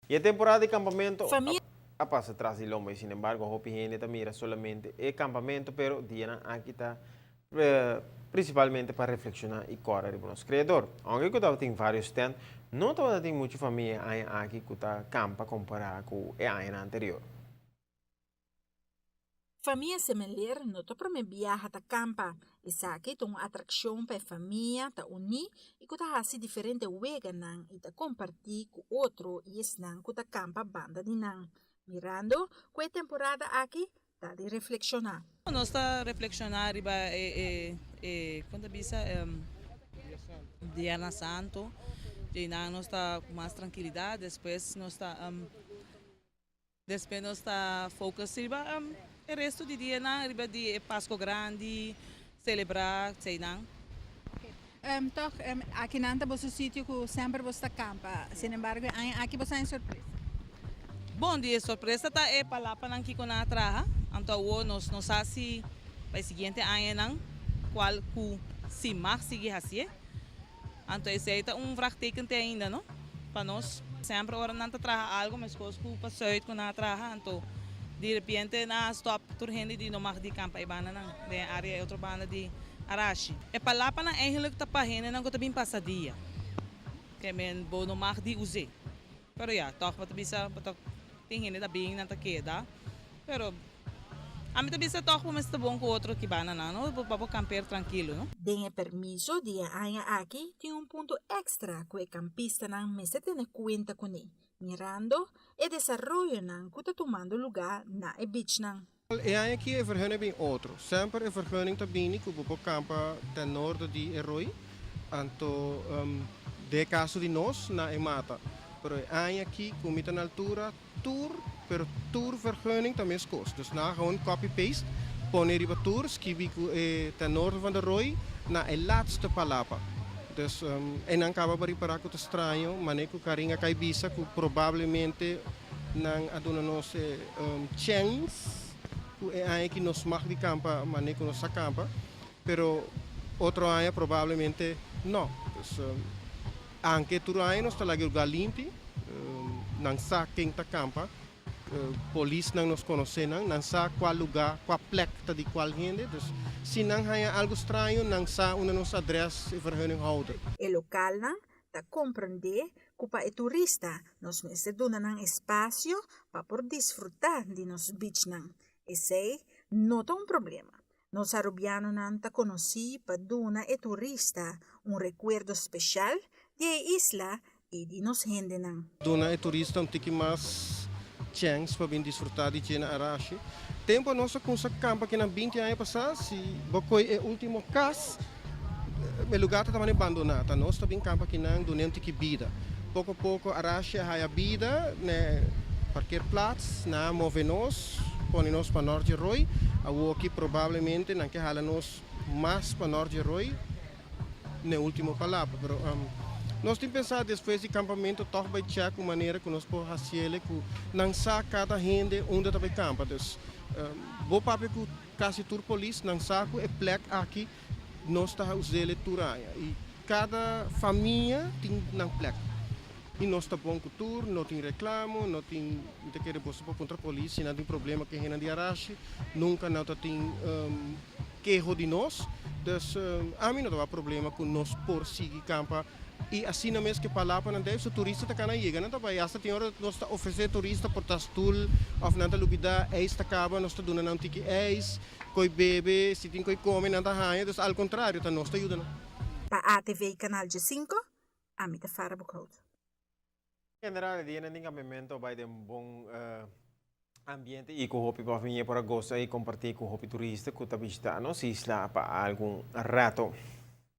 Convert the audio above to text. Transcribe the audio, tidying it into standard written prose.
E e temporada di campamento Famia a pasa tras di lomba y, sin embargo, hopi hende ta mira solamente e campamento, pero dianan aki ta principalmente pa reflexiona y core riba nos Creador. Aunke cu tabatin varios tent, no tabatin mucho famia aña aki cu ta campa compara cu e aña anterior. Famia Semeler no ta prome biaha ta campa. Esaki ta un atraccion pa e famia ta uni y cu ta haci diferente weganan y ta comparti cu otro y esnan cu ta campa banda di nan. Mirando cu e temporada aki ta di reflexiona. Nos ta reflexiona riba e con ta bisa, Viernes Santo, y nos ta cu mas trankilidad, despues nos ta focus riba e resto di dia nan, riba di Pasco Grandi, celebra, esey nan. Toch, aki nan ta boso sitio cu semper boso ta campa. Sin embargo, aki boso tin sorpresa. Bon dia, sorpresa ta e palapa nan cu nan a traha. Anto nos no sa si pa siguiente aña nan cual cu si mag sigui haci. Anto esey ta un vraagteken te ainda, no? Pa nos semper ora nan ta traha algo, mas cos cu pa zuid cu nan a traha, anto di repente nan a stop tur hende di no mag di campa e banda nan, den area e otro banda di Arashi. E palapa nan eigenlijk ta pa hende nan cu ta bin pasa dia. Kemen bo no mag di use. Pero ja, toch bo ta bisa, bo ta tin hende ta bin nan ta keda. Pero ami ta bisa toch bo mester bon cu otro ki banda nan, no? Pa bo campeer trankilo, no? Den e permiso di e aña aki tin un punto extra cu e campistanan mester tene cuenta cune, mirando e desaroyonan cu ta tumando lugar na e beachnan. E aña aki e vergunning bin otro. Semper e vergunning ta bini cu bo por campa ten noorden di e rooi, anto den caso di nos na e mata. Pero e aña aki cu mi ta na altura, tur, pero tur vergunning ta mescos. Dus nan gewoon copy-paste, pone riba tur, skibi cu e ten noorden van de rooi na e laatste palapa. Dus e nan caba pa ripara cu ta straño, mane cu Karin a cay bisa cu probablemente nan a duna nos chance cu e aña cu nos mag di campa mane cu nos a campa, pero otro aña probablemente no. Dus aunke tur aña nos ta laga lugar limpi, nan sa ken ta campa, polis nan nos conoce nan, nan sa cual lugar, cual plek ta di cual hende. Dus si nan haya algo straño, nan sa unda nos adres e vergunninghouder. E localnan ta comprende cu pa e turista nos mester duna nan espacio pa por disfruta di nos beachnan. Esey no ta un problema. Nos arubianonan ta conoci pa duna e turista un recuerdo special di e isla y di nos hendenan. Duna e turista un tiki mas chance pa bin disfruta di dje na Arashi. Tempo nos a cuminsa campa aki na 20 aña pasa, si bo coy e ultimo cas, e lugar ta tabata abandona. Ta nos ta bin campa aki nan duna un tiki bida. Poco poco Arashi a haya bida, ne parkeerplaats, nan a move nos, pone nos pa nort di rooi. Awo aki probablemente nan ke hala nos mas pa nort di rooi, ne ultimo palapa. Pero nos tin pensa despues di campamento toch bay check un manera cu nos por haci cu nan sa cada hende unda ta bay campa. Dus bo papia cu casi tur polis, nan sa cu e plek aki nos ta us'e tur aña. Y cada famia tin nan plek. Y nos ta bon cu tur, no tin reclamo, no tin, no kere boso por contra polis, si no tin problema cu hende di Arashi, nunca no tin keho di nos. Dus ami no tin problema cu nos por sigui campa. Y asina mes cu palapa nan debe, so turista ta cana yega, nan ta bay, hasta tin ora nos ta ofrece turista por ta stoel, of nan ta lubida, ijs ta caba, nos ta duna nan tiki ijs, coy bebe, si tin coy come, nan ta haya, dus al contrario, ta nos ta yuda nan. Pa ATV Canal G5, ami ta Farah Boekhout. General, dia di campamento bay den bon ambiente y cu hopi pa por goza y comparti cu hopi turista cu ta bishita nos isla pa algun rato.